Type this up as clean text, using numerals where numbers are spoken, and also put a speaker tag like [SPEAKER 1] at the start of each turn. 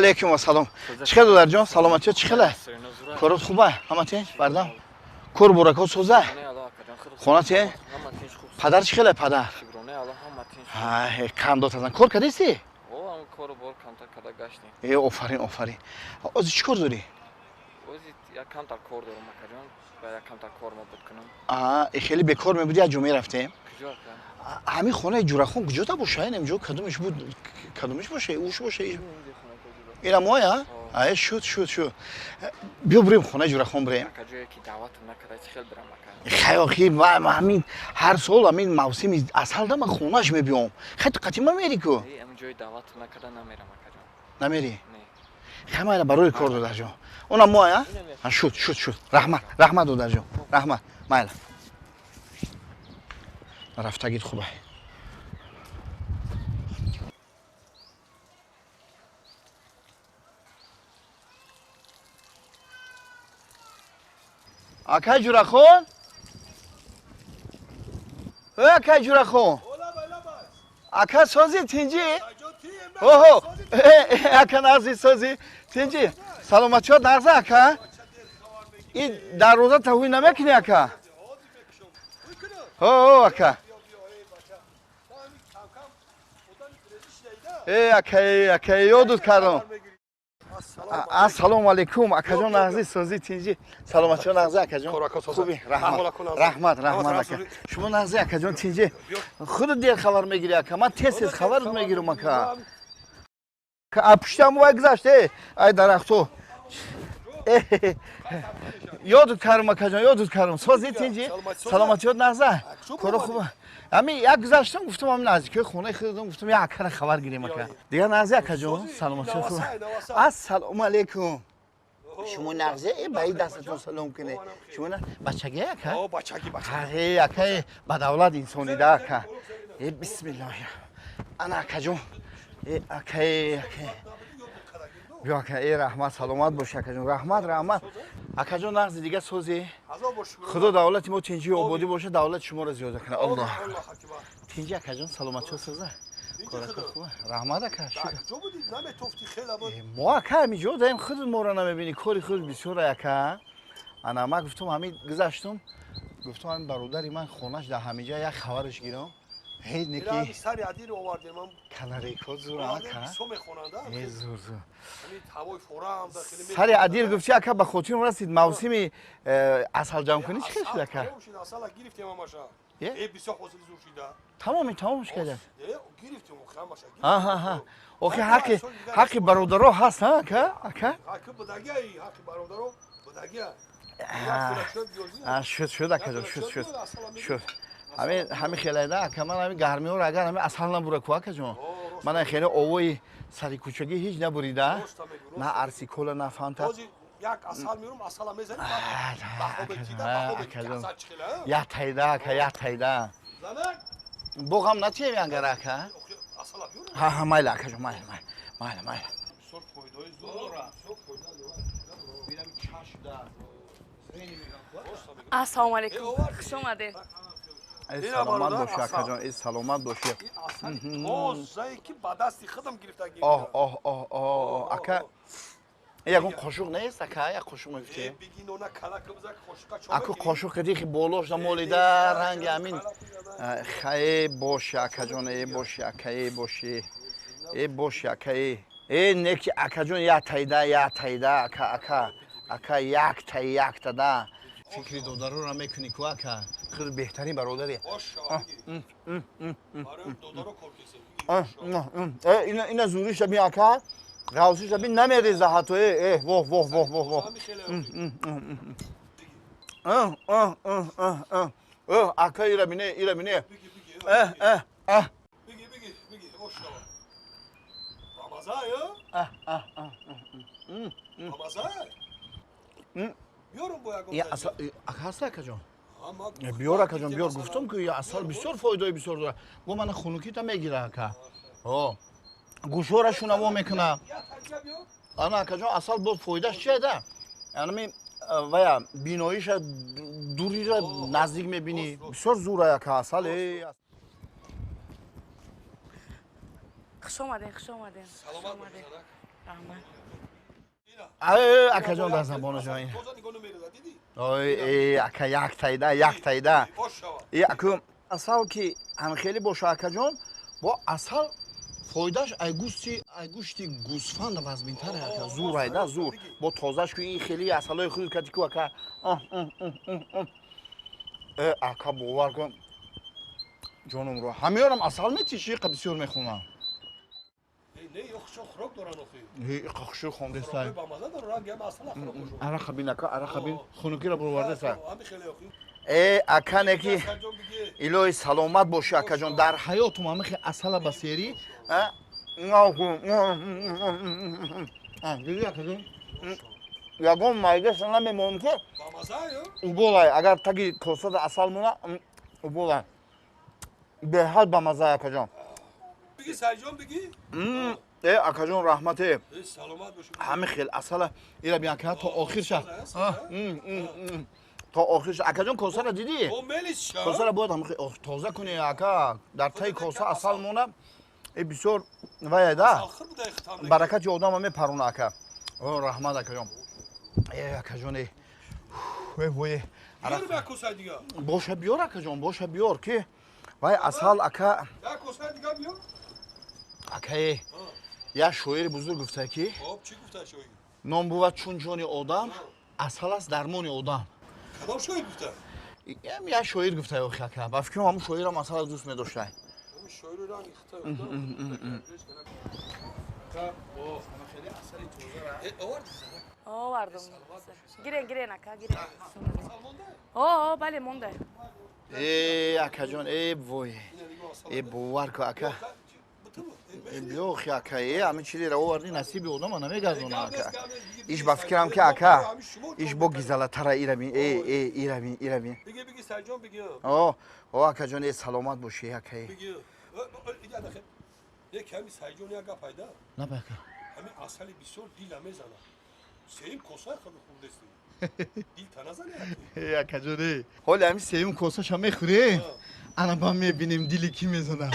[SPEAKER 1] Алейкум ассалом. Чӣ хел, додарҷон, саломатиё чӣ хела? Корот хуба? Ҳама тинч? Бардам? Кор бурако соза? Хона тинч? Падар чӣ хела, падар? Қандот азан. Кор кардисти? Э, офарин, офарин. Ози чӣ кор дорӣ? А, хеле бекор мебуди, як ҷо мерафтем. Ҳамин хонаи Ҷурахон куҷота боша? Инам ҷо кадомиш буд, кадомиш боша, уш боша? Ина моя? Ай, шуд, шуд, шуд. Биё бурем хонаи Ҷурахон бурем. Хай, охи, ҳамин ҳар сол ҳамин мавсими асалда ман хонаш мебиём. Хай, ту қатима мери ку? Намери? Хай, майла, барои кор, додарҷон. Онам моя? Шуд, шуд, шуд. Раҳмат, раҳмат, додарҷон. Раҳмат. Майла. Рафтагит хубай. Акай Ҷурахон, э, акай Ҷурахон, ака, сози, тинҷӣ? Оҳо, ака, нағзи, сози, тинҷӣ, саломатиёт нағза, ака? И дарвоза таҳвил намекунӣ, ака? О, ака, э, ака, ака, ёдут кардам. Ассалому алайкум, акаҷон, нағзи, созӣ, тинҷӣ, саломатиё нағзи, акаҷон? Хуби? Раҳмат, раҳмат, раҳмат, ака. Шумо нағзи, акаҷон, тинҷӣ? Худо дер хабар мегирӣ, ака, ман тез тез хабарат мегирам, ака. Пуштам вай гузашт, э, ай дарахто. Ёдут кардам, акаҷон, ёдут кардам. Созӣ, тинҷӣ, саломатиёт нағза, коро хуба? Ҳамин як гузаштам, гуфтам, ҳамин наздикои хонаи худам, гуфтам, як акара хабар гирем, ака. Дигар нағзи, акаҷон, саломатиёт хуба? Ассалому алайкум. Шумо нағзе? Э, ба и дастатон салом куне. Шумо бачаги, ака? Э, ака, ба давлат инсонида, ака. Э, бисмиллоҳ, ана, акаҷон. Э, ака, ака, биё, ака. Э, раҳмат, саломат боши, акаҷон, раҳмат, раҳмат, акаҷон. Нағзи, дига созӣ? Худо давлати мо тинҷию ободӣ боша, давлати шуморо зиёда кунад. Аллоҳ. Тинҷи, акаҷон, саломатиё соза, корако хуба? Раҳмат, ака. Мо, ака, ҳамиҷо даем, худ моро намебинӣ, кори худ бисёр, ака. Ана, ман гуфтам, ҳамин гузаштум, гуфтам, ҳамин бародари ман хонаш дар ҳамиҷа, як хабараш гирам. Ҳеҷ неки
[SPEAKER 2] сари адир овардем.
[SPEAKER 1] Канарейко зур, ака.
[SPEAKER 2] Э,
[SPEAKER 1] зур, зур. Сари адир гуфти, ака, ба хотирам расид, мавсими асалҷамъкунӣ чӣ хел шуд, ака?
[SPEAKER 2] Асала гирифтем ҳамаша. Э, бисёр ҳосили зур шида.
[SPEAKER 1] Тамоми, тамомш кардам.
[SPEAKER 2] Гирифтем ҳамаша.
[SPEAKER 1] Охи, ҳаққи бародаро ҳаст, ака, ака.
[SPEAKER 2] Ҳаққи будагия, ҳаққи бародаро будагия.
[SPEAKER 1] Шуд, шуд, акаҷон, шуд, шуд, шуд. Ҳамин, ҳамин хелайда, ака. Ман ҳамин гармиҳоро агар ҳамин асал набура ку, акаҷон, ман хеле овои сари кӯчагӣ ҳеҷ набурида, на арсикола, на фанта.
[SPEAKER 2] Як асал меёрам, асала мезанем.
[SPEAKER 1] Як тайда, ака, як тайда. Боғам натием янгар, ака. Ҳа, майла, акаҷон, майла, майла, майла.
[SPEAKER 2] Бисёр фоидаҳои зур дорад.
[SPEAKER 3] Ассалому алайкум, хуш омадед.
[SPEAKER 1] Эй, саломат бошӣ, акаҷон, эй, саломат бошӣ.
[SPEAKER 2] Тозае ки ба дасти худам гирифтагӣ.
[SPEAKER 1] Оҳ, оҳ, оҳ, оҳ, ака, ягон қошуқ нест, ака? Як қошуқ мегуфтӣ. Аку, қошуқ кади, болош намолида, ранги ҳамин. Хае, боши, акаҷон, э, боши, ака, э, боши, э, боши, ака, э, э, неки, акаҷон, як тайда, як тайда, ака, ака, ака, якта, якта да. Фикри додароро мекунӣ ку, ака, худ беҳтарин бародари. Ина зуриша би, ака, ғавсиша би, намереза ҳатто. Э, э, воҳ, воҳ, воҳ, воҳ, воҳ, ака, ира бине, ира бине. Э, э, э.
[SPEAKER 2] Биги, биги, биги, ошава. Рамазан,
[SPEAKER 1] э?
[SPEAKER 2] Рамазан. Биёрум бо ягон.
[SPEAKER 1] Ака, ҳаст, акаҷон? Биёр, акаҷон, биёр. Гуфтам ки асал бисёр фоидаи бисёр дорад. Бо мана хунукита мегира, ака, гӯшора шунаво мекуна. Ана, акаҷон, асал боз фоидаш чиеда? Анами вая биноиша, дурира наздик мебинӣ. Бисёр зура, ака, асал.
[SPEAKER 3] Хуш омадем, хуш омадем.
[SPEAKER 2] Саломат.
[SPEAKER 3] Раҳмат.
[SPEAKER 1] Акаҷон, дар забонашон ой, ака, як таида, як таида. Аку асал ки ҳамхелӣ боша, акаҷон, бо асал фоидаш ай гӯшти, ай гӯшти гӯсфанда вазминтаре, ака. Зур айда, зур. Бо тозаш ку, ин хели асалои худ кати ку, ака. Э, ака, бовар кун, ҷонумро ҳамеёрам асал метиши, қа бисёр мехонам. Хушӯ хондесай. Арақа бин, ака, арақа бин, хунукиро буровардесай. Э, ака, неки илоҳи саломат бошӣ, акаҷон. Дар ҳаётум ҳамихи асала ба серӣ диди, акаҷон, ягон майдаша намемонам ки уболай. Агар таги косада асал мона, уболай. Беҳад бамазай, акаҷон. Э, акаҷон, раҳмате. Ҳами хел асала ира бин, ака, то охир ша, то охир. Акаҷон, косара дидӣ? Косара бояд тоза кунӣ, ака. Дар таи коса асал мона, э, бисёр ваяда баракати одама мепарона, ака. Раҳмат, акаҷон. Э, акаҷон, э, вое, боша биёр, акаҷон, боша биёр, ки вай асал, ака. Акае, як шоири бузург гуфта, ки ном бувад чун ҷони одам, асал аст дармони одам.
[SPEAKER 2] Кадом шоир гуфта?
[SPEAKER 1] Як шоир гуфта, охи, ака. Ба фикрам, ҳамун шоирам асала дӯст медоштай.
[SPEAKER 2] Шоири ранги хита.
[SPEAKER 3] Овардум. Гирен, гирен, ака, гирен. О, бале, монда.
[SPEAKER 1] Э, акаҷон, э, вой, э, бовар ку, ака. Биёхи, ака, э, ҳамин чизеро оварди, насиби одама намегардона, ака. Иш ба фикрам ки, ака, иш бо гизалатара. Ира бин, э, э, ира бин, ира бин. О, о, акаҷон, э, саломат бошӣ, ака, э.
[SPEAKER 2] Ками Сайҷон, як гап пайда.
[SPEAKER 1] Наба, ака.
[SPEAKER 2] Ҳамин асали бисёр дила мезанад. Сеюм коса хӯрдести, дил та назане.
[SPEAKER 1] Э, акаҷон, э, ҳоли ҳамин сеюм косаша мехӯрем, ана ба мебинем, дили кӣ мезанад.